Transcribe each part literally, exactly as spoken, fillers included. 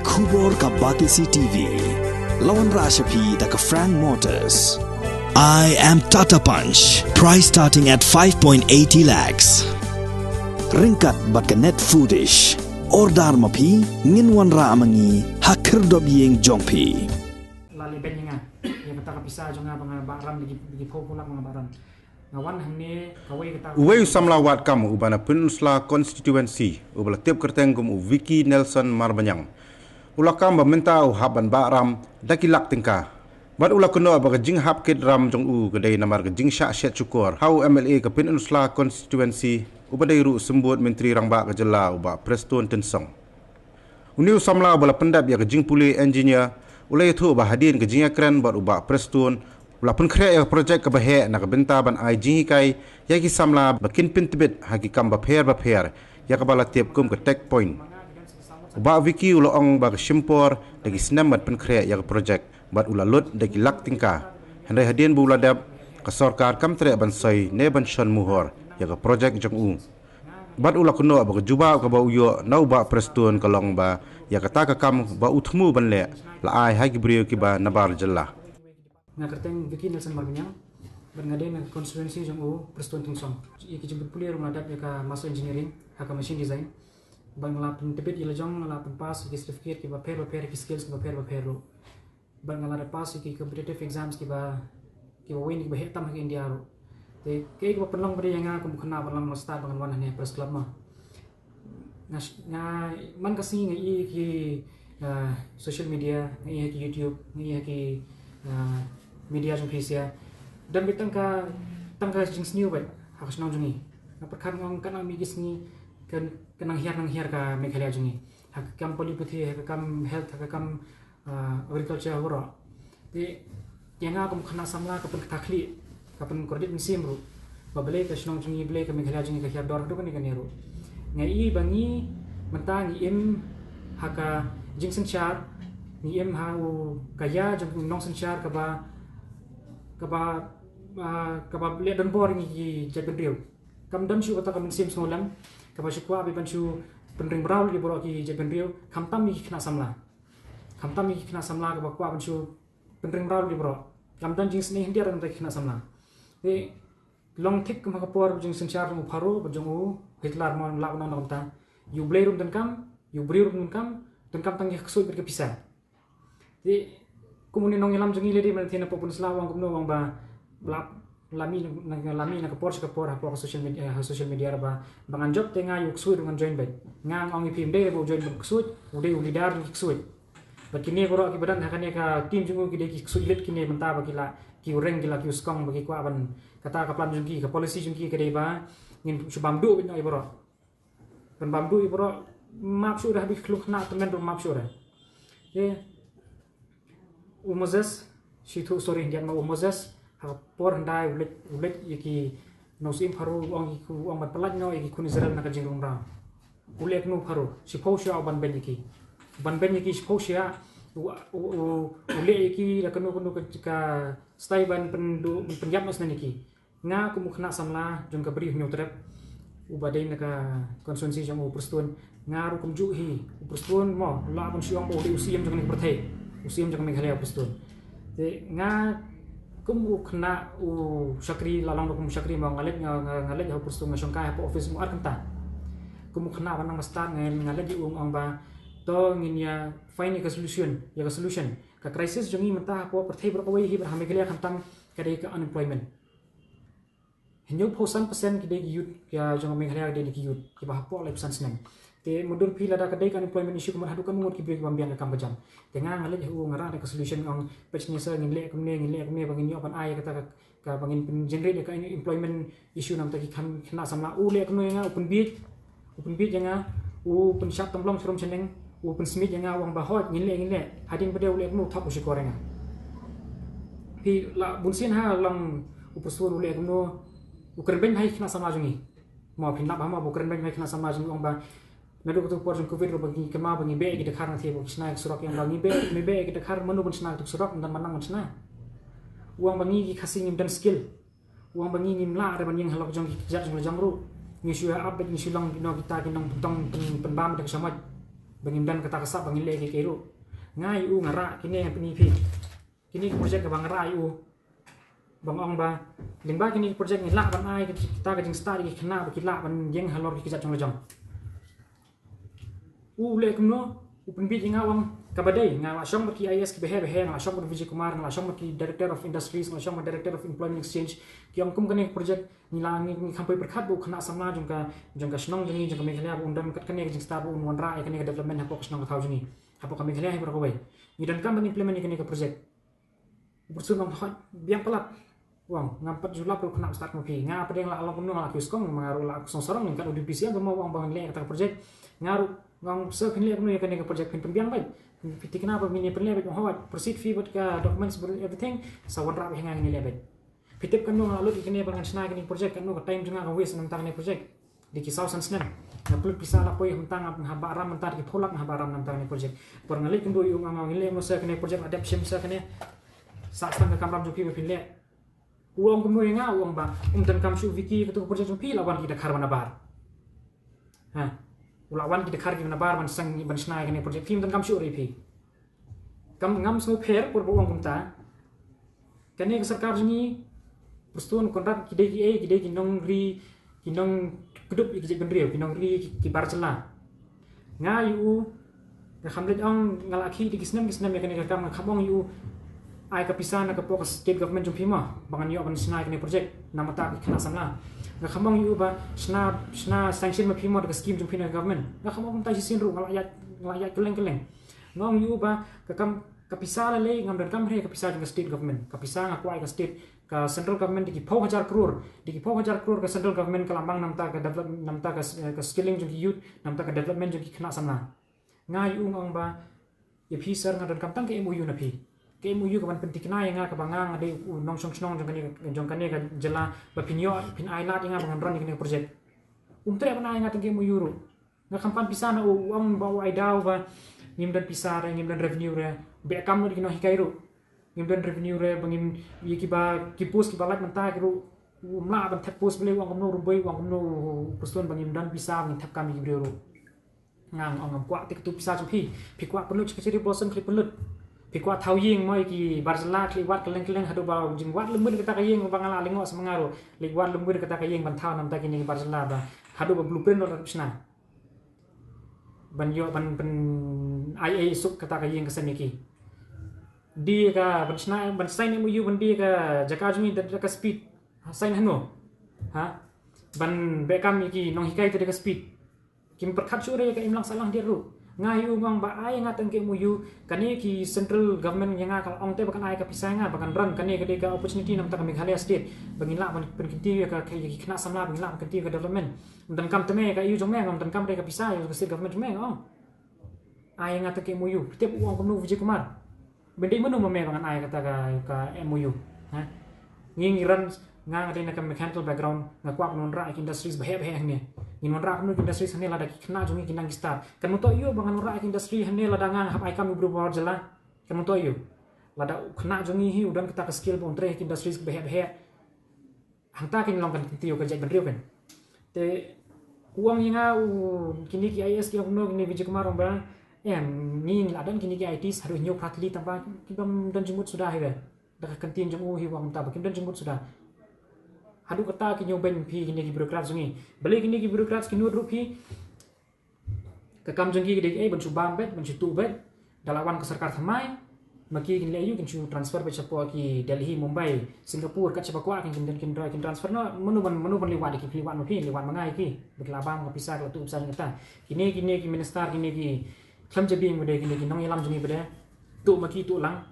Khubor ka Batesi T V. La wanrah sha phi da ka Frank Motors. I am Tata Punch. Price starting at five point eighty lakhs. Ryngkat bad ka Net Foodish. Order ma phi, ngin wanrah ma ngi ha khyrdop ïing jong phi. La leh beiñ ïa nga ïa kata ka pisa jong nga ba nga bah ram da ki, da ki phew phew lak ba nga bah ram. Nga wan hangne kawei kata. Uwei u samla wad kam uba na Peninsula Constituency uba la tip kyrteng kum u Vicky Nelson Marbaniang u la kam ba mynta u hap ban bah ram da ki lak tyngka. Bad u la kynnoh ba ka jinghap kit ram jong u ka dei namar ka jingshah shet shukor ha u M L A ka Peninsula Constituency uba dei ruh u symbud Myntri Rangbah ka jylla u Bah Prestone Tynsong. Une u samla uba la pyndep ïa ka jingpule engineer u la ïathuh ba hadien ka jingïakren bad u Bah Prestone u la pynkhreh ïa ka projek kaba heh na ka bynta ban ai jinghikai ïa ki samla ba kin pyntbit ha ki kam bapher bapher ïa kaba la tip kum ka Tech Point. U Bah Vicky u la ong ba ka shim por da ki snem ban pynkhreh ïa ka projek bad u la lut da ki lak tyngka. Hynrei hadien ba u la dep, ka sorkar kam treh ban soi ne ban shon muhor ïa ka projek jong u. Bad u la kynnoh ba ka jubab kaba u ïoh na u Bah Prestone ka long ba ïa kata ka kam ba u thmu ban leh la ai ha ki briew kiba nabar jylla. Nga kyrteng Vicky Nelson Marbaniang bad nga dei na ka constituency jong u Prestone Tynsong. Ïa ki jingpule ruh nga la dep ïa ka Master Engineering ha ka Machine Design. Bad nga la pyntbit ïa la jong, nga la pynpass ïa ki certificate kiba pher bapher, ki skills kiba pher bapher ruh. Bad nga la da pass ïa ki competitive exams kiba, kiba wei ne kiba heh tam ha ka India ruh. Te kaei kaba pynlong ba dei ïa nga kum u khynnah ba la long stad ba ngan wan hangne Press Club ma. Nga, nga man ka sngi nga ïohi ha ki, ah, social media, nga ïohi ha ki YouTube, nga ïohi ha ki, ah, media jong phi sha. Don beit tang ka, tang ka jingsniew beit ha ka shnong jong ngi. Nga pyrkhat nga ong kan ym mih ki sngi kan, kan nang hiar, nang hiar ka Meghalaya jong ngi ha ka kam pule puthi, ha ka kam health, ha ka kam, ah, agriculture baroh. Te ïa nga kum u khynnah samla ka pynkthah khlieh, ka pynkordit mynsiem ruh ba balei ka shnong jong ngi, balei ka Meghalaya jong ngi ka hiar dor haduh kane kane ruh. Nga i ba ngi mynta ngi im ha ka jingsynshar, ngi im ha u ka ïa jong u nongsynshar kaba, kaba, ah, kaba leh donbor ïa ngi ki jaitbynriew. Kam don shuh kata ka mynsiem sngewlem kaba shu kwah beit ban shu pynring mraw ïa baroh ki jaitbynriew, khamtam ïa ki khynnah samla. Khamtam ïa ki khynnah samla kaba kwah ban shu pynring mraw ïa baroh. Kam don jingsnei hynrei na ki khynnah samla. Te long thik kum ha ka por jingsynshar jong u Pharaoh bad jong u Hitler, mo lah ban ong kumta. Ïa u Blei ruh ym donkam, ïa u briew ruh ym donkam, donkam tang ïa ka ksuid bad ka pisa. Te kum une nongïalam jong ngi lei dei ban thied na pop pun sla, u ong kumno, u ong ba la, la mih na, na, la mih na ka por sha ka por hapoh ka social media, ha social media ruh ba, ba ngan jop te nga ïa u ksuid ruh ngan join beit. Nga ong ïa phi ym dei ba u join bad u ksuid, u dei u leader jong ki ksuid. Bad kine baroh kiba don ha kane ka team jong u ki dei ki ksuid lut kine mynta ba ki la, ki u reng, ki la ki u skong ba ki kwah ban, kata ka plan jong ki, ka policy jong ki ka dei ba ngin shu bam duh beit noh ïa baroh. Ban bam duh ïa baroh, map shuh re, haduh ki khyllung khynnah tymmen ruh map shuh re. Te u Moses, shi thu, sorry, ïa ma u Moses ha ka por hyndai u leit, u leit ïa ki nongsyiem Pharaoh, u ong ïa ki, u ong ban pyllait noh ïa ki khun Israel na ka jingrung mraw. U leh kumno Pharaoh? Shiphew shyiah u ban beiñ ïa ki. Ban beiñ ïa ki shiphew shyiah, u, u, u, u leh ïa ki da kano kano ka, ka style ban pynduh, pynïap noh snen ïa ki. Nga kum u khynnah samla jong ka Bri Hynñiewtrep uba dei na ka constituency jong u Prestone, nga ruh kumjuh hi. U Prestone mo, lah ban shu ong ba u dei u Siem jong kane ka pyrthei, u Siem jong ka Meghalaya u Prestone. Te nga kum u khynnah u shakri, la long ruh kum u shakri mo, nga leit, nga, nga, nga leit ha u Prestone, nga shongkai hapoh office mo ar kynta. Kum u khynnah ba nang ba stad nga, nga leit ïa u, nga ong ba to ngin ïa find ïa ka solution, ïa ka solution. Ka crisis jong ngi mynta hapoh pyrthei baroh kawei hi, bad ha Meghalaya khamtam, ka dei ka unemployment. Hynñiewphew san percent ki dei ki youth, ki jong ka Meghalaya ki dei ki youth kiba hapoh laiphew san snem. Te mutdur phi lada ka dei ka unemployment issue, ka mut haduh katno ngut ki briew ki bym biang ka kam ka jam. Te nga, nga leit ha u, nga rah da ka solution, nga ong peit shane sir, ngin leh kumne, ngin leh kumne ba ngin ïoh ban ai ïa kata ka, ka ba ngin pyn-generate ïa ka employment issue na bynta ki khynnah samla. U leh kumno ïa nga, u pynbiej, u pynbiej ïa nga, u pynshad tymlong sharum shaneng, u pynsmiej ïa nga, u ong ba hooid ngin leh, ngin leh. Hadien ba dei u leh kumno, u thok u shukor ïa nga. Phi lah bun sien ha long u Prestone u leh kumno, u kren beiñ ha ki khynnah samla jong ngi. Mo phin lap ha mo, u kren beiñ ha ki khynnah samla jong ngi, u ong ba naduh katu ka por jong covid ruh ba ngi kynmaw ba ngi beh ïa ki dkhar na thie ba ki shna ïa ka surok, ïa u ong ba ngi beh, ngi beh ïa ki dkhar, mano ban shna ïa ka surok, ym don man nang ban shna. U ong ba ngi ki Khasi ngim don skill. U ong ba ngi ngim lah re ban ïeng halor jong ki kjat jong la jong ruh. Ngi shu ïa ap beit, ngi shu long kino kita ki nongpyntong pyn-, pynbam da ka shamoit. ba ngim don kata ka sap ba ngin leh kiei kiei ruh. Nga ïa u nga rah kine ha pyni phi. Kine ki project kaba nga rah ïa u, ba nga ong ba lyngba kine ki project ngi lah ban ai kita ka jingstad ïa ki khynnah ba ki lah ban ïeng halor ki kjat jong la jong. U leh kumno? U pynbieit ïa nga, u ong kaba dei, nga la shong bad ki I A S kiba heh ba heh, nga la shong bad Vijay Kumar, nga la shong bad ki Director of Industries, nga la shong bad Director of Employment Exchange. Ki ong kum kane ka project ngi la, ngi, ngi kham poi pyrkhat ba u khynnah samla jong ka, jong ka shnong jong ngi, jong ka Meghalaya, ba un don kat kane ka jingstad, ba un wanrah ïa kane ka development hapoh ka shnong ka thaw jong ngi, hapoh ka Meghalaya hi baroh kawei. Ngi donkam ban implement ïa kane ka project. U pyrshah, u ong, hooid, biang palat. U ong, ngam pat ju lap ruh khynnah ba stad kum phi. Nga pat nga la long kumno, nga la kiew skong, nga ruh la kiew sarong, nga kat u D P C M, u ong ba ngan leh kata ka project. Nga ruh nga ong, sir, phin leh kumno ïa kane ka project, phin pynbiang beit, phi thikna ba ngin ïa pynleh beit? U ong, hooid, proceed phi bad ka documents, everything, sa wanrah beit ha nga, ngin ïa leh beit. Phi tip katno nga la lut ïa kane ba ngan shna ïa kane ka project, katno ka time jong nga ka waste na bynta kane ka project. Dei ki saw san snem. Nga pynlut pisa, la poi ha bynta nga, ha Bah Ram mynta dei ki phew lak, ha Bah Ram mynta kane project. Por nga leit kynduh ïa u, nga ong, ngi leh kumno sir kane project, la dep shim sir kane. Sah tang ka kamram jong phi ba phin leh. U ong kumno ïa nga? U ong ba um donkam shuh Vicky, katu ka project jong phi, la wan ki dkhar ba nabar. Ha. U la wan ki dkhar kiba nabar ban seng, ban shna ïa kane project. Phim donkam shuh re phi. Kam, ngam sngewpher por ba u ong kumta. Kane ka sorkar jong ngi, Prestone, Conrad, ki dei kiei? Ki dei ki nongri, ki nongkdup ïa ki jaitbynriew, ki nongri, ki, ki bar jylla. Nga ïa u, nga kham leit ong, nga la khih da ki snem ki snem ïa kane ka kam, nga kham ong ïa u, ai ka pisa na ka poh ka state government jong phi mo, ba ngan ïoh ban shna ïa kane project namar ki khynnah samla. Nga kham ong ïa u ba shna, shna sanction ma phi mo da ka scheme jong phi na ka government. Nga kham ong kumta shisien ruh, nga la ïaid, nga la ïaid kylleng kylleng. Nga ong ïa u ba ka kam, ka pisa lei lei ngam donkam re, ka pisa jong ka state government. Ka pisa nga kwah ïa ka state, ka central government, dei ki phew hajar klur, dei ki phew hajar klur ka central government ka la mang na bynta ka develop, na bynta ka, eh, ka skilling jong ki youth, na bynta ka development jong ki khynnah samla. Nga ïa u nga ong ba, ïa phi sir, nga donkam tang ka M O U na phi. Ka M O U kaban pynthikna ïa nga, kaba nga, nga dei u nongshong shnong jong kane, jong kane ka jylla, ba phin ïoh, phin ai lad ïa nga ba ngan run ïa kane ka project. Um treh ban ai ïa nga tang ka M O U ruh. Nga kham pan pisa na u, u ong ba u ai daw ba ngim don pisa re, ngim don revenue re. Beh kam lut ki nonghikai ruh. Ngim don revenue re, ba ngim, ïa kiba, ki post kiba lait mynta ki ruh, um lah ban thep post. Balei, u ong kumno ruh boi, u ong kumno u Prestone, ba ngim don pisa ba ngin thep kam ïa ki briew ruh. Nga ong, ngam kwah te katu pisa jong phi. Phi kwah pynlut sha ka Cherry Blossom, khie pynlut. Phi kwah thaw ïing mo ïa ki bar jylla, khie wad kylleng kylleng, haduh ba jingwad lem bun kata ka ïing, ba nga la lyngngoh sa ma nga ruh. Leit wad lem bun kata ka ïing ban thaw na bynta kine ki bar jylla, ba haduh ba blueprint ruh la dep shna. Ban ïoh ban pyn-, ai ei suk kata ka ïing ka sem ïa ki. Dei ka ban shna, ban sign M O U, ban die ka jaka jong ngi da, da ka speed. Ha, sign hano? Ha? Ban beh kam ïa ki nonghikai te da ka speed. Kim pyrkhat shuh re ïa ka imlang sahlang diat ruh. Nga ïa u nga ong ba ai ïa nga tang ka M O U, kane ki central government ïa nga ka la ong te ba kan ai ka pisa ïa nga ba kan run, kane ka dei ka opportunity na bynta ka Meghalaya state, ba ngin lah ban pynkyntiew ïa ka, ïa ki khynnah samla, ba ngin lah ban kyntiew ïa ka development. Ym donkam te me ïa ka, ïa u jong me, ngam donkam re ka pisa ïa ka state government jong me, nga ong. Ai ïa nga tang ka M O U. Phi tip u ong kumno u Vijay Kumar? Ba dei mano ma me ba ngan ai kata ka, ka M O U? Ha? Ngi, ngi run, nga, nga dei na ka mechanical background, nga kwah ban wanrah ïa ki industries ba heh ba heh hangne. Ngin wanrah kumno ki industries hangne lada ki khynnah jong ngi ki nang ki stad? Kan myntoi ïa u ba ngan wanrah ïa ki industry hangne lada nga, nga hap ai kam ïa u briew ba bar jylla? Kan myntoi ïa u? Lada u khynnah jong ngi hi u don kata ka skill ba un trei ha ki industries ba heh ba heh, hangta kin long kan kyntiew ka jaitbynriew kan. Te u ong ïa nga, u, kine ki I A S ki ong kumno, kine Vijay Kumar ong ba, em, ngi la don kine ki I Ts haduh hynñiew phra tylli, tang ba ki bym don jingmut suda hi ba. Da ka ktien jong u hi u ong mynta ba kim don jingmut suda. Haduh kata ki hynñiew beiñ phi kine ki bureaucrats jong ngi. Balei kine ki bureaucrats ki nud ruh phi? Ka kam jong ki ka dei kaei? Ban shu bam beit, ban shu tuh beit. Da la wan ka sorkar thymmai, ma ki kin leh aïu? Kin shu transfer beit shapoh ki Delhi, Mumbai, Singapore, kat shaba kwah kin, kin, kin, kin transfer noh. Mano ban, mano ban leit wad ïa ki? Phi leit wad ma phi, leit wad ma nga ïa ki. Ba ki la bam ka pisa, ki la tuh pisa jong kita. Kine, kine ki minister, kine ki khlem jabieng ba dei, kine ki nongïalam jong ngi ba dei, tuh ma ki, tuh lang.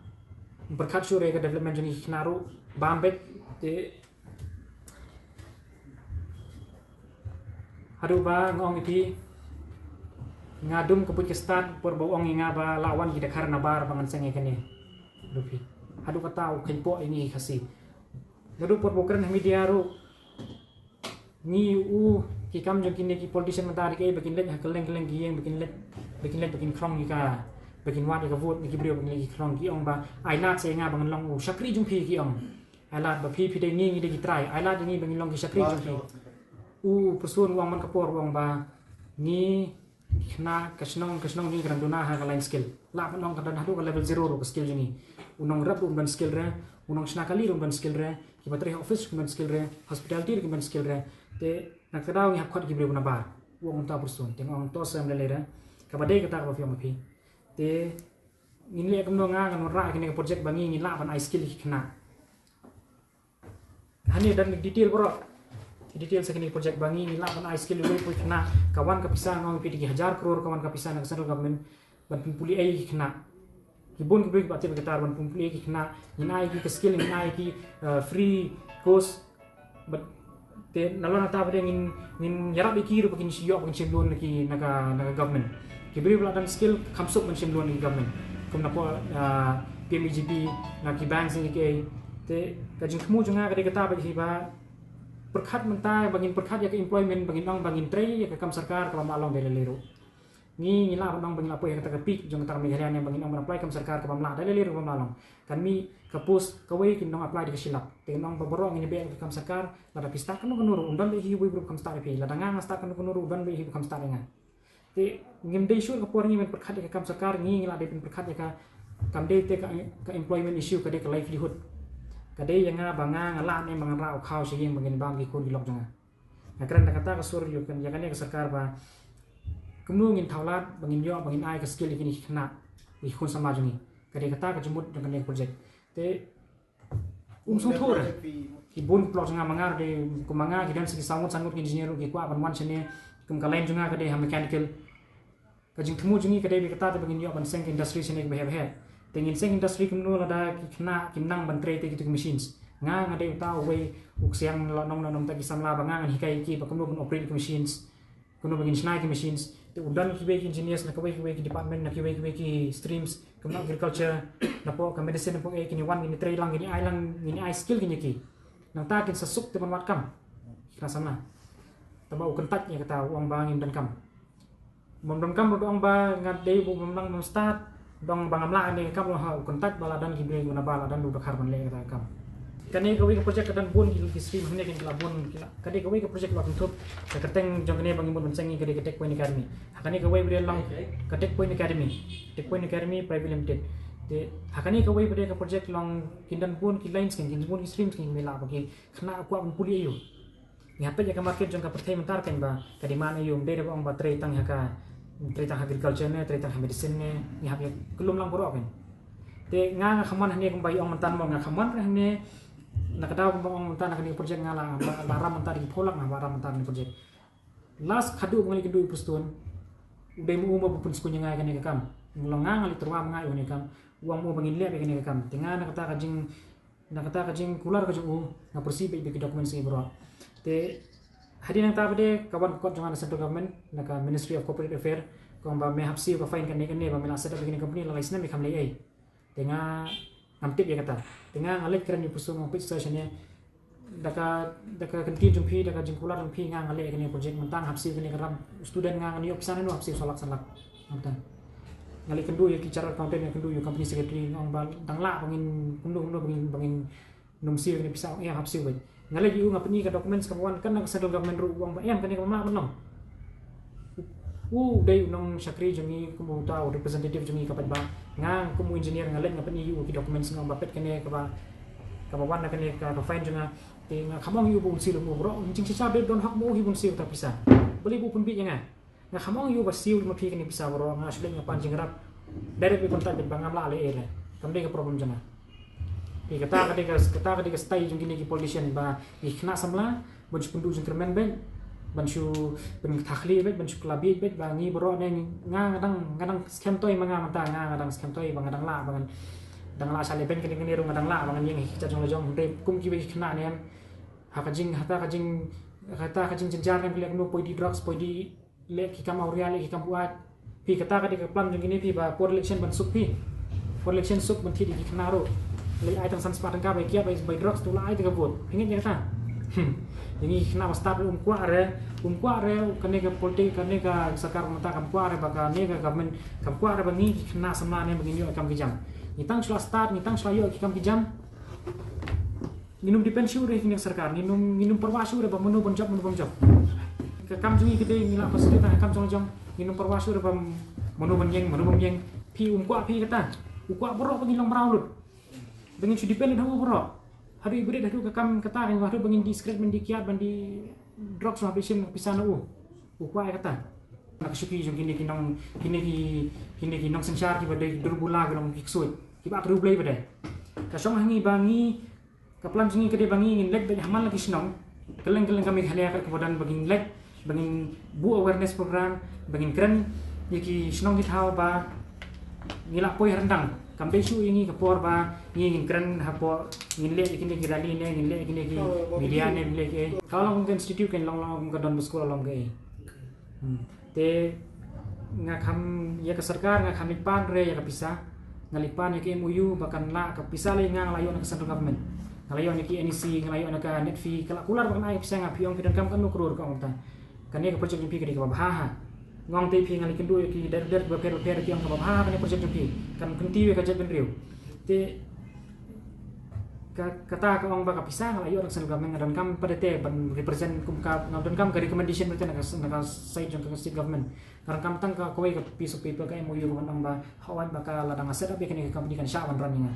Pyrkhat shuh re ka development jong ngi ki khynnah ruh. Bam beit. Te haduh ba nga ong ïa phi, nga dum ka buit ka stad por ba u ong ïa nga ba la wan ki dkhar nabar ba ngan seng ïa kane. Haduh phi, haduh kata u kheiñpoh ïa ngi Khasi. Haduh por ba u kren ha media ruh, ngi u, ki kam jong kine ki politician mynta dei kaei? Ba kin leit ha kylleng kylleng ki ïing, ba kin leit, ba kin leit, ba kin khrong ïa ka, ba kin wad ïa ka vote na ki briew, ba kin leit ki khrong, ki ong ba ai lad sa ïa nga ba ngan long u shakri jong phi, ki ong. Ai lad ba phi, phi dei, ngi, ngi dei ki trai. Ai lad ïa ngi ba ngin long ki shakri jong phi. U Prestone u ong man ka por, u ong ba ngi Khynnah ka shnong ka shnong jong ngi ka dang duna ha ka line skill. Lah ban ong ka dang haduh ka level zero ruh ka skill jong ngi. U nongrep ruh um don skill re, u nongshna kali ruh um don skill re, kiba trei ha office ruh um don skill re, hospitality ruh um don skill re. Te na kata ka daw ngi hap khot ki briew na bar. U ong uta Prestone, te nga ong to sa em lei lei re. Kaba dei kata kaba phi ong ma phi. Te ngin leh kumno, nga ngan wanrah ïa kane ka project ba ngi ngin lah ban ai skill ïa ki khynnah. Hangne don detail baroh. Detail sa kane ka project ba ngi ngin lah ban ai skill ïa kiwei kiwei ki khynnah. Ka wan ka pisa, nga ong ïa phi, dei ki hajar klur ka wan ka pisa na ka central government ban pynpule ïa ki khynnah. Ki bun ki briew kiba tip ïa kata, ban pynpule ïa ki khynnah. Ngin ai ïa ki ka skill, ngin ai ïa ki, eh, free course. But te nalor nangta pat de ngin, ngin ïarap ïa ki ruh ba kin ïoh ban shim loan na ki, na ka, na ka government. Ki briew ba la don skill kham suk ban shim loan na ki government. Kum napoh, ah, P M E G P, na ki bank sha ki. Te ka jingthmu jong nga ka dei kata ba hi ba pyrkhat mynta ba ngin pyrkhat ïa ka employment, ba ngin ong ba ngin trei ïa ka kam sorkar kaba ym lah long dei lei lei ruh. Ngi, ngi lah ban ong ba ngi la poi ha kata ka peak jong kata ka Meghalaya ne, ba ngin ong ban apply kam sorkar kaba ym lah, dei lei lei ruh kaba ym lah long. Kan mih ka post kawei kin ong apply da ka shi lak. Te kan ong ba baroh ngin ïa beh ka kam sorkar, lada phi start kano kano ruh, un don beit hi uwei u briew ba kham start ïa phi. Lada nga nga start kano kano ruh, un don beit hi ba kham start ïa nga. Te ngim dei shuh ka por ngi ban pyrkhat ïa ka kam sorkar, ngi, ngi la dei ban pyrkhat ïa ka kam dei te ka, ka employment issue, ka dei ka livelihood. Ka dei ïa nga ba nga, nga lah ne em ba ngan rah u khaw sha ïing ba ngin bam ki khun ki lok jong nga. Nga kren da kata ka sur ïa kan, ïa kane ka sorkar ba kumno ngin thaw lad ba ngin ïoh ba ngin ai ka skill ïa kine ki khynnah, ïa ki khun samla jong ngi. Ka dei kata ka jingmut jong kane ka project. Te um sngewthuh re. Ki bun ki paralok jong nga, ma nga ruh dei kum ma nga, ki don sa ki saw ngut san ngut ki engineer ruh ki kwah ban wan shane, kum ka line jong nga ka dei ha mechanical. Ka jingthmu jong ngi ka dei beit kata te ba ngin ïoh ban seng ka industry shane kaba heh ba heh. Te ngin seng industry kumno lada ki khynnah kim nang ban trei te kito ki machines. Nga, nga dei uta uwei u ksiang la nong nong nong ta ki samla ba nga ngan hikai ki ba kumno ban operate ki machines. Kumno ba ngin shna ki machines. Te u don kiwei ki engineers na kiwei kiwei ki department, na kiwei kiwei ki streams, kumno agriculture, napoh ka medicine, napoh eh, kine wan kine trei lang, kine ai lang, kine ai skill kine ki. Nangta kin sa suk te ban wad kam. Ki khynnah samla. Tangba u kyntait ïa kata, u ong ba ngim donkam. Bym donkam ruh, u ong ba nga dei u bym nang bym start. U ong ba ngam lah ne kam ruh, ha, u kyntait ba la don ki briew na bar, la don u dkhar ban leh kata ka kam. Kane kawei ka project ka don bun ki, ki stream hangne kin ki la bun ki la. Kane kawei ka project ba kynthup ka kyrteng jong kane ba ngi mut ban seng ngi ka dei ka Tech Point Academy. Ha kane kawei ba dei long ka Tech Point Academy. Tech Point Academy Private Limited. Te ha kane kawei ba dei ka project long kin don bun ki lines kin, kin bun ki streams kin, me lah ba ki khynnah kwah ban pule ïa u. Ngi hap peit ïa ka market jong ka pyrthei mynta kan ba ka demand ïa u, ym dei da ba ong ba trei tang ha ka, trei tang ha agriculture ne, trei tang ha medicine ne, ngi hap ïa ka lum lang baroh kan. Te nga, nga khamon hangne kumba ïa ong mynta mo, nga khamon hangne na ka daw kumba ong mynta na kane ka project nga la, la ram mynta da ki phew lak, nga ba ram mynta na project. Last khadduh ba nga leit kynduh ïa u Prestone, u dei ma u ma u pynskhem ïa nga ïa kane ka kam. Nga long nga, nga leit tyrwa ma nga ïa kane ka kam. U ong ma u ba ngin leh ïa kane ka kam. Te nga na kata ka jing Na kata ka jingkular ka jong u, nga pyrshah beit beit ki documents ki baroh. Te hadien nangta pat de ka wan ka kot jong nga na central government, na ka Ministry of Corporate Affairs, ka ong ba me hap siew ka fine kane kane ba me la set up ïa kane ka company la lai snem me kham leh ei. Te nga ngam tip ïa kata. Te nga nga leit kren ïa u Prestone, nga peit sa shane. Da ka, da ka kyntien jong phi, da ka jingkular jong phi, nga nga leh ïa kane ka project, mynta nga hap siew kane ka ram, student nga, ngan ïoh pisa naduh, hap siew saw lak san lak. Mynta nga leit kynduh ïa ki chartered accountant, nga kynduh ïa u company secretary, nga ong ba dang lah ba ngin, kumno kumno ba ngin, ba ngin nym siew ïa kane pisa, ong ïa hap siew beit. Nga leit ïa u, nga pyni ka documents kaba wan kan na ka central government ruh, u ong ba em, kane kaba ym lah ban long. U dei u nongshakri jong ngi, kum uta u representative jong ngi ka paidbah. Nga kum u engineer nga leit nga pyni ïa u ki documents, nga ong ba peit kane kaba, kaba wan na kane ka, ka fine jong nga. Te nga kham ong ïa u ba un siew lem, u baroh, jingshai shai ba don hok ma u hi ba un siew kata ka pisa. Balei ba u pynbieit ïa nga? Nga kham ong ïa u ba siew lem ma phi kane ka pisa baroh, nga shu leit nga pan jingïarap. Direct beit ban tat beit ba ngam lah leh ei re. Kam dei ka problem jong nga. Phi, kata ka dei ka, kata ka dei ka style jong kine ki politician ba ki khynnah samla ban shu pynduh jingkyrmen beit, ban shu pynthah khlieh beit, ban shu kylla bieit beit, ba ngi baroh ne nga, nga dang, nga dang skhem toi ma nga mynta, nga, nga dang skhem toi ba nga dang lah, ba nga dang lah shah leh beiñ kane kane ruh nga dang lah, ba ngan ïeng ha ki kjat jong la jong, hynrei kum kiwei ki khynnah ne em, ha ka jing, ha ka jing, ha ka jingjynjar ne em, ki leh kumno, poi die drugs, poi die leh ki kam awria, leh ki kam buaid. Phi, kata ka dei ka plan jong kine phi ba por election ban suk phi. Por election suk ban thied ïa ki khynnah ruh. Leh ai tang san spah tyngka ba ïa kiad bai, bai drugs, to la ai te ka vote. Phi ngeit ïa kata? Hmm. Ïa ngi ki khynnah ba start ruh um kwah re, um kwah re, kane ka politik, kane ka sorkar mynta kam kwah re ba kane ka government kam kwah re ba ngi ki khynnah samla ne ba ngin ïoh ïa ki kam ki jam. Ngi tang shu la start, ngi tang shu la ïoh ïa ki kam ki jam. Ngin ym depend shuh re ha kine ki sorkar, ngin ym, ngin ym pyrshah shuh re ba mano ban jop, mano bym jop. Ka kam jong ngi ka dei ngi la concentrate tang ha ka kam jong la jong. Ngin ym pyrwa shuh ba mano ban ïeng, mano ban ym ïeng. Phi um kwah phi kata. U kwah baroh ba ngin long mraw lut. Ba ngin shu depend ha u baroh. Haduh i brit haduh ka kam kata kan haduh ba ngin die cigarette ban die kiad ban die drugs ha pisa na u. U kwah kata. Na ka shuki jong kine ki nong kine ki kine ki nongsynshar kiba dei dur bula ki long ki ksuid. Kiba ak riewblei ba dei. Ka shong ha ngi ba ngi Ka plan jong ngi ka dei ba ngi ngin leit beit ha man la ki shnong. Kylleng kylleng ka Meghalaya ka kaba don ba ngin leit ba ngin buh awareness program ba ngin kren ïa ki shnong ki thaw ba ngi lah poi ha ryndang. Kam dei shuh ïa ngi ka por ba ngi ngin kren hapoh ngin leh ïa kine ki rally ne ngin leh ïa kine ki media ne ngin leh ïa ki. Ka long kum ka institute kan long long kum ka Don Bosco long ka. Hmm. Te nga kham ïa ka sorkar nga kham leit pan re ïa ka pisa. Nga leit pan ïa ka M O U ba kan lah ka pisa lei nga nga la ïoh na ka central government. Nga la ïoh na ki N E C, nga la ïoh na ka NEDFI, ka la kular ba kan ai ka pisa nga phi ong phi donkam katno klur ka ong ta. Kane ka project jong phi ka dei kaba bha ha. Nga ong te phi nga leit kynduh ïa ki der der ba pher ba pher ki ong kaba bha ha kane project jong phi. Kan kyntiew ïa ka jaitbynriew. Te Ka, kata ka ong ba ka pisa nga la ïoh na ka central government nga donkam pat te ban represent kum ka nga donkam ka recommendation pat te na ka, na ka side jong ka state government. Nga donkam tang ka kawei ka piece of paper ka M O U ka ban ong ba hawai ba ka la dang set up ïa kane ka company kan shah ban run ïa nga.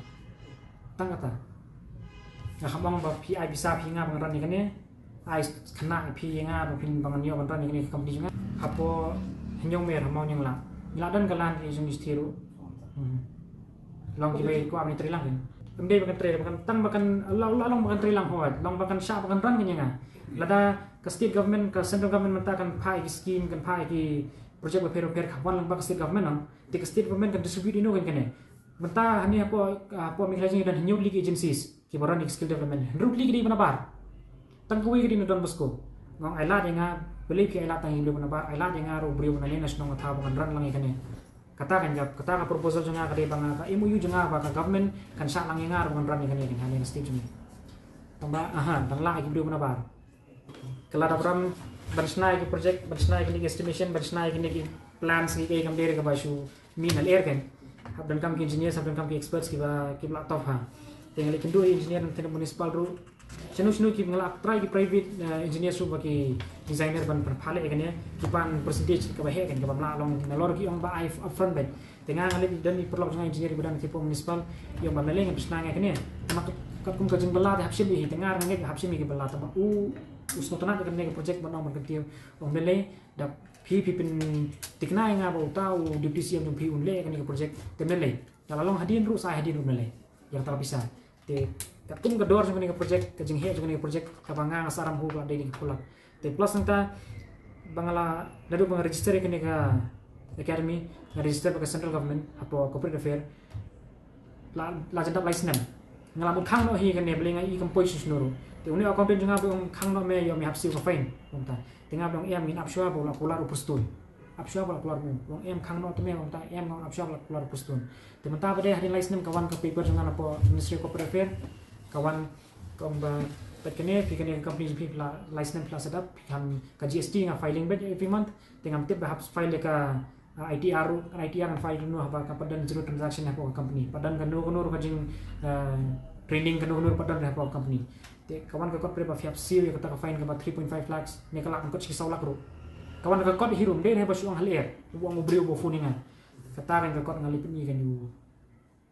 Tang kata. Nga kham ong ba phi ai pisa phi nga ban run ïa kane. Ai khynnah phi ïa nga ba phin ban ïoh ban run ïa kane ka company jong nga. Hapoh hynñiew mer ha Mawniangla. Ngi la don ka land ïa jong ngi shtih ruh. Hmm. Long kiba kwah ban trei lang kan. Ym dei ba kan trei ba kan tang ba kan la la long ba kan trei lang hoi. Long ba kan shah ba kan run kan ïa nga. Lada ka state government ka central government mynta kan phah ïa ki scheme kan phah ïa ki project bapher bapher ka wan lang ba ka state government nang. Te ka state government kan distribute ïa no kan kane. Mynta hangne hapoh hapoh Meghalaya jong ngi don hynñiew tylli ki agencies kiba run ïa ki skill development. Hynriew tylli ki dei ba na bar. Tang kawei ka dei na Don Bosco. Nga ong ai lad ïa nga balei phi ai lad tang ïa ki briew ba na bar ai lad ïa nga ruh briew ba na ne na shnong nga thaw ba kan run lang ïa kane. Kata kan ka kata ka proposal jong nga ka dei ba nga ka M O U jong nga ba ka government kan shah lang ïa nga ruh ba kan run ïa kane kan hangne na state jong ngi. Tang ba aha tang lah ïa ki briew ba na bar. Ka la dap ram ban shna ïa ki project ban shna ïa kine ki estimation ban shna ïa kine ki plans ki kaei kam dei re kaba shu mih na lyer kan. Hap donkam ki engineers hap donkam ki experts kiba kiba la tough ha. Te nga leit kynduh ïa engineer na tnat municipal ruh. Shano shano ki nga la try ki private eh, engineers ruh ba ki designer ban ban phah leh ïa kane ki pan percentage kaba heh kan kaba mlah long nalor ki ong ba ai upfront ban. Te nga nga leit don i paralok jong nga engineer ba don ki pom municipal ïa ba lei ngan pynshna nga kane. Tang katkum ka jingbylla te hap shim ïa hi te nga nga ngeit hap shim ïa ki bylla tang ba u u sngewtynnat ïa kane ka project ba nong ban kyntiew ong lei da phi phi pynthikna ïa nga ba uta u deputy C M jong phi un leh ïa kane ka project te lei. Da la long hadien ruh sa hadien ruh lei. Ïa kata ka pisa. Te katkum ka dor jong kane ka project ka jingheh jong kane ka project kaba nga nga saram hu ba dei ni ka pulak. Te plus nangta ba nga la naduh ba nga register ïa kane ka academy nga register ba ka central government hapoh corporate affair la la jendap lai snem. Nga la mut khang noh hi kane beli nga i kam poi shu shnuru. Te une accountant jong nga ba ong khang noh me ïoh me hap siew ka fine. Ong ta. Te nga ba ong em ngin ap shwa ba la kular u prestone. Ap shwa ba la kular u. Ong em khang noh te me ong ta em nga ap shwa ba la kular u prestone. Te mynta ba dei hadien lai snem ka wan ka paper jong nga na po Ministry of Corporate Affairs ka wan ka ong ba peit kane phi kane ka company jong phi phi la lai snem phi la set up phi kham ka G S T nga filing beit every month te ngam tip ba hap file ka uh, I T R ruh kan I T R kan file ruh haba ka pat don zero transaction hapoh ka company pat don kano kano ruh ka jing uh, training kano kano ruh pat don hapoh ka company te ka wan ka kot pre ba phi hap siew ïa kata ka fine kaba three point five lakhs ne ka lak kan kot shi saw lak ruh ka wan ka kot hi ruh ym dei ne ba shu ong halor u ong u briew ba phone ïa nga kata kan ka kot nga lip ni kan ïa u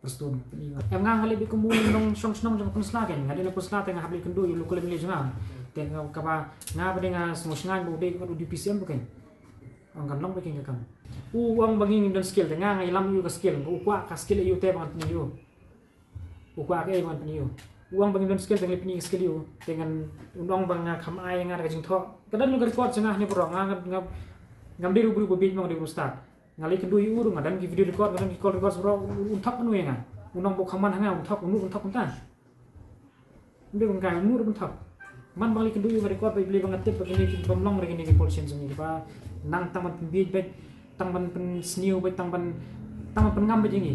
Prestone nga pyni nga. Em nga nga leh bad kumno nong shong shnong jong ka pynsla kein nga dei na pynsla te nga hap leh kynduh ïa u local M L A jong nga. Te nga kaba nga ba dei nga sngewsynei ba u dei u D P C M ba kein. Ong kan long ba kein ka kam. U ong ba ngin don skill te nga nga ïalam ïa u ka skill u kwah ka skill ïa u te ba ngan pyni ïa u. U kwah ka ei ba ngan pyni ïa u. U ong ba ngin don skill te nga leh pyni ka skill ïa u. Te ngan u ong ba nga kham ai nga da ka jingthoh. Ka don ka record jong nga ne bro nga nga ngam dei ruh briew ba bieit mo nga dei ruh stad. Nga leh kynduh ïa u ruh nga don ki video record nga don ki call records bro un thok kano ïa nga. Un ong ba u kham man ha nga un thok un un thok un ta. Ym dei ba nga un un thok. Man ba nga leh kynduh ïa u nga record ba i beli ba nga tip ba kine ki bym long re kine ki politicians jong ngi ba nang tang ban pynbiej bad tang ban pynsniew bad tang ban tang ban pynngam bad ïa ngi.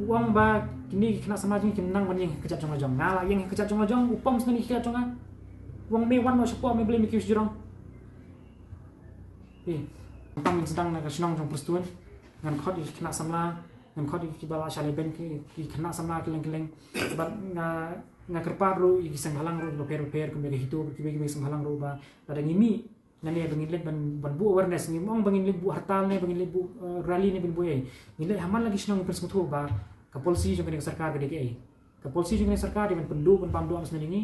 U ong ba kine ki khynnah samla jong ngi kim nang ban ïeng ha ka kjat jong la jong. Nga la ïeng ha ka kjat jong la jong u pom sngewbha ïa ka kjat jong nga. U ong me wan noh shapoh me blei me kiew shajrong. Ï, tang ngin sdang na ka shnong jong Prestone, ngan khot ïa ki khynnah samla, ngan khot ïa kiba la shah leh beiñ ki, ki khynnah samla kylleng kylleng. Bad nga, nga kyrpad ruh ïa ki seng bhalang ruh bapher bapher, kum ïa ka HITO, kiba kiba ki seng bhalang ruh ba lada ngi mih Nane ba ngin leit ban, ban buh awareness, ngim ong ba ngin leit buh hartal ne ba ngin leit buh, eh, rally ne ban buh ei. Ngin leit ha man la ki shnong, ngin pynsngewthuh ba ka policy jong kane ka sorkar ka dei kaei. Ka policy jong kane ka sorkar dei ban pynduh ban bam duh na shnong ngi.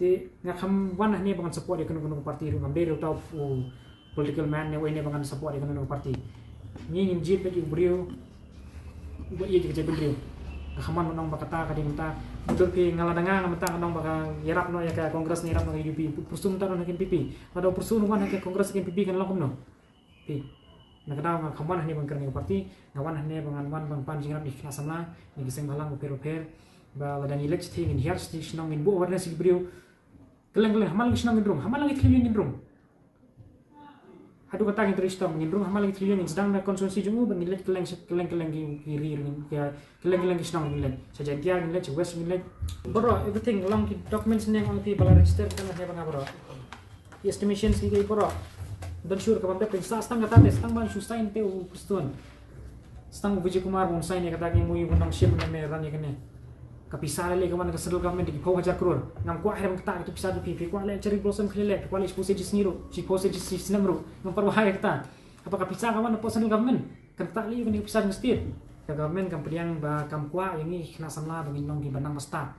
Te nga kham wan hangne ba ngan support ïa kano kano ka party ruh, ngam dei ruh tau u political man ne uei ne ba ngan support ïa kano kano ka party. Ngi ngin jied beit ïa u briew uba ïeit ïa ka jaitbynriew. Nga kham wan ban ong ba kata ka dei mynta. Betul phi, nga la dang nga mynta nga ong ba ka ïarap noh ïa ka Congress ne ïarap noh ïa ka U P P. Pyrshun mynta noh ha ka N P P. Lada u pyrshun wan ha ka Congress, ka N P P, kan long kumno? Phi, na ka daw nga kham wan hangne ban kren ïa ka party, nga wan hangne ba ngan wan ban pan jingïarap ïa ki khynnah samla na ki seng bhalang bapher bapher. Ba lada ngi leit shathie, ngin hiar shathie shnong, ngin buh awareness ïa ki briew. Kylleng kylleng, ha man la ki shnong ngin rung, ha man la ki thliew ïing ngin rung. Haduh katta ngin trei shitom, ngin rung ha man la ki thliew ïing, ngin sdang na constituency jong u, ba ngin leit kylleng sha-, kylleng kylleng ki, ki ri ngin, ki, kylleng kylleng ki shnong ngin leit. Sha Jaintia ngin leit, sha West ngin leit. Baroh, everything, long ki documents ne ong phi ba la register, kan ne ba nga baroh. Ki estimations ki, ki baroh. Don sure ka bam dep, sa stang kata te, stang ban shu sign te u Prestone. Stang u Vijay Kumar ban sign ïa kata, ki mui ban dang shim ne me ran ïa kane. Ka pisa lei lei ka wan na ka central government ki phew hajar klur. Ngam kwah hi ruh ban ktah kata pisa jong phi, phi kwah leh cherry blossom khlem leh, phi kwah leh shiphew snem shi sngi ruh, shiphew snem shi snem ruh. Ngam parwah ïa kata. Haba ka pisa ka wan na central government, kan ktah lei ïa kane ka pisa jong state. Ka government kam pdiang ba kam kwah ïa ngi ki khynnah samla ba ngin long kiba nang ba stad.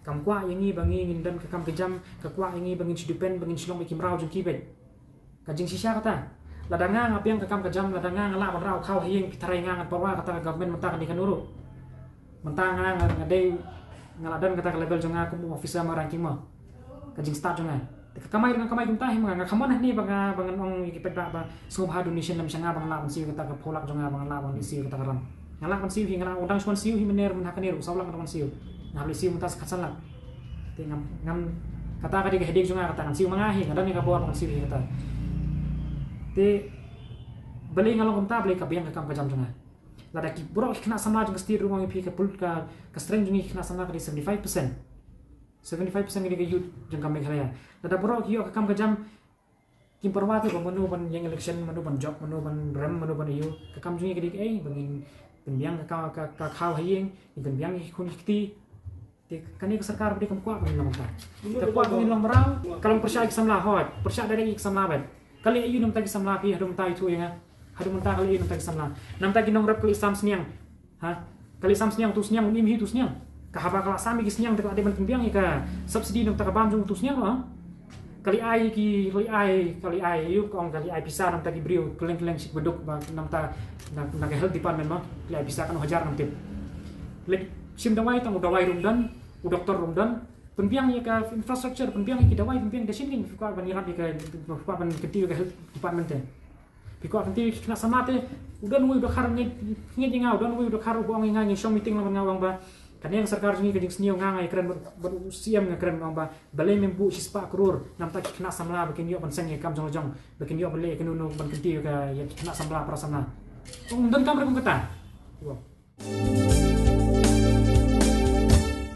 Kam kwah ïa ngi ba ngi ngin don ka kam ka jam, ka kwah ïa ngi ba ngin shu depend, ba ngin shu long beit ki mraw jong ki beit. Ka jingshisha kata. Lada nga nga biang ka kam ka jam, lada nga nga lah ban rah u khaw ha ïing, phi tharai nga ngan parwah kata ka government mynta kane kano ruh. Mynta nga nga, nga dei, nga la don kata ka level jong nga kum u officer ma ranking ma. Ka jingstad jong nga. Te ka kamai, nga kamai kumta hi ma nga, nga kham wan hangne ba nga, ba ngan ong ïa ki paidbah ba sngewbha donation lem sha nga ba ngan lah ban siew kata ka phew lak jong nga, ba ngan lah ban siew kata ka ram. Nga lah ban siew hi, nga lah, u dang shu wan siew hi mynne, mynta kane ruh saw lak nga dang wan siew. Nga hap leit siew mynta sa khatsan lak. Te ngam, ngam, kata ka dei ka headache jong nga kata, ngan siew ma nga hi, nga don ïa ka bor ba ngan siew hi kata. Te balei nga long kumta, balei ka biang ka kam ka jam jong nga. Lada ki baroh ki khynnah samla jong ka state ruh, nga ong ïa phi, ka pul-, ka, ka strength jong ngi ki khynnah samla ka dei seventy five percent. Seventy five percent ka dei ka youth jong ka Meghalaya. Lada baroh ki ïoh ka kam ka jam, kim parwah te ba mano ban ïeng election, mano ban jop, mano ban rem, mano ban ïoh. Ka kam jong ngi ka dei kaei, ba ngin pynbiang ka, ka, ka khaw ha ïing, ngin pynbiang ki khun ki kti. Te kane ka sorkar ba dei kam kwah ba ngin long kumta. Ka kwah ba ngin long mraw, ka long pyrshah ïa ki samla, hooid, pyrshah direct ïa ki samla beit. Ka leh aïu na bynta ki samla phi, haduh mynta ithuh ïa nga. Haduh mynta ka leh aïu na bynta ki samla. Na bynta ki nongrep ka leh sam sniang. Ha? Ka leh sam sniang, utu u sniang un im hi, utu u sniang. Ka haba ka la sam ïa ki sniang te ka la dei ban pynbiang ïa ka subsidy na bynta ka bam jong utu u sniang ruh, ha? Ka leh ai ki, ka leh ai, ka leh ai, aïu ka ong, ka leh ai pisa na bynta ki briew kylleng kylleng shi kaba duk ba na bynta na, na ka health department ma. Ka leh ai pisa katno hajar ngam tip. Leh shim dawai, tang u dawai ruh ym don, u doktor ruh ym don. Pynbiang ïa ka infrastructure, pynbiang ïa ki dawai, pynbiang da shin, phi kwah ban ïarap ïa ka, phi kwah ban kyntiew ïa ka health department te. Phi kwah kyntiew ïa ki khynnah samla te, u don uwei u dkhar ngeit, ngeit ïa nga, u don uwei u dkhar uba ong ïa nga, ngi shong meeting lang bad nga, u ong ba kane ka sorkar jong ngi ka jingsniew, nga nga ïakren bad, bad u C M, nga kren, u ong ba balei mem buh shispah klur na bynta ki khynnah samla ba kin ïoh ban seng ïa ka kam jong la jong, ba kin ïoh ban leh ïa kano kano, ban kyntiew ïa ka, ïa ki khynnah samla para samla. Ym donkam ruh kum kata. Wow.